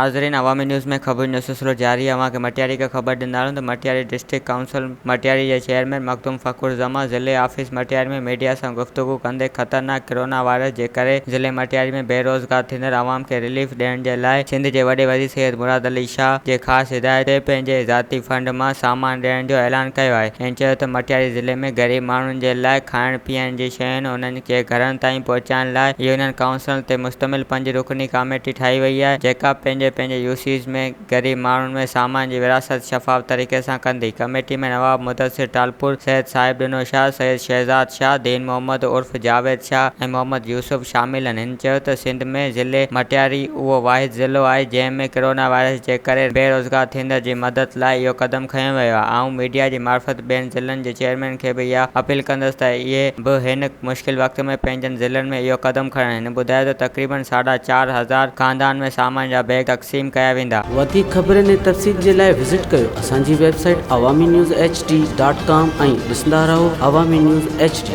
ناظرين عوامي نيوز ۾ خبرن جو سلسلو جاري آهي اوهان کي مٽياري کان خبر ڏيندا هلون ته مٽياري ڊسٽرڪٽ ڪائونسل مٽياري جي چيئرمين مخدوم فخر زمان ضلعي آفيس مٽياري ۾ ميڊيا سان گفتگو ڪندي خطرناڪ ڪرونا وائرس جي ڪري ضلعي مٽياري ۾ بيروزگار ٿيندڙ عوام کي رليف ڏيڻ جي لاء سنڌ جي وڏي وزير سيد مراد علي شاهه جي خاص هدايت تي پنهنجي ذاتي فنڊ مان سامان ڏيڻ جو اعلان ڪيو آهي هن چيو ته مٽياري ضلعي ۾ غريب ماڻهن جي لاء کائڻ پيئڻ جي شين انهن کي گهرن تائين پهچائڻ لاء يونين ڪائونسلن تي مشتمل پنج رڪني ڪاميٽي ٺاهي وئي آهي، جيڪا پنهنجي پنهنجي يو سيز ۾ غريب ماڻهن ۾ سامان جي ورهاست شفاف طريقي سان ڪندي. ڪميٽي ۾ نواب مدثر ٽالپور، سيد صاحب ڏنو شاهه، سيد شهزاد شاهه، دين محمد عرف جاويد شاهه ۽ محمد يوسف شامل آهن. هن چيو ته سنڌ ۾ ضلعي مٽياري اهو واحد ضلعو آهي جنهن ۾ ڪرونا وائرس جي ڪري بيروزگار ٿيندڙ جي مدد لاء اهو قدم کنيو ويو آهي. آئون ميڊيا جي معرفت ٻين ضلعن جي چيئرمين کي به اها اپيل ڪندس ته اهي به هن مشڪل وقت ۾ پنهنجن ضلعن ۾ اهو قدم کڻن. هن ٻڌايو ته تقريبن ساڍا 4000 خاندان ۾ سامان جا بيگ تقسيم ڪيا ويندا. وڌيڪ خبرن ۽ تفصيل جي لاء وزٽ ڪيو اسان جي website Awami news H D dot com ۽ ڏسندا رهو عوامي نيوز ايڇ ڊي.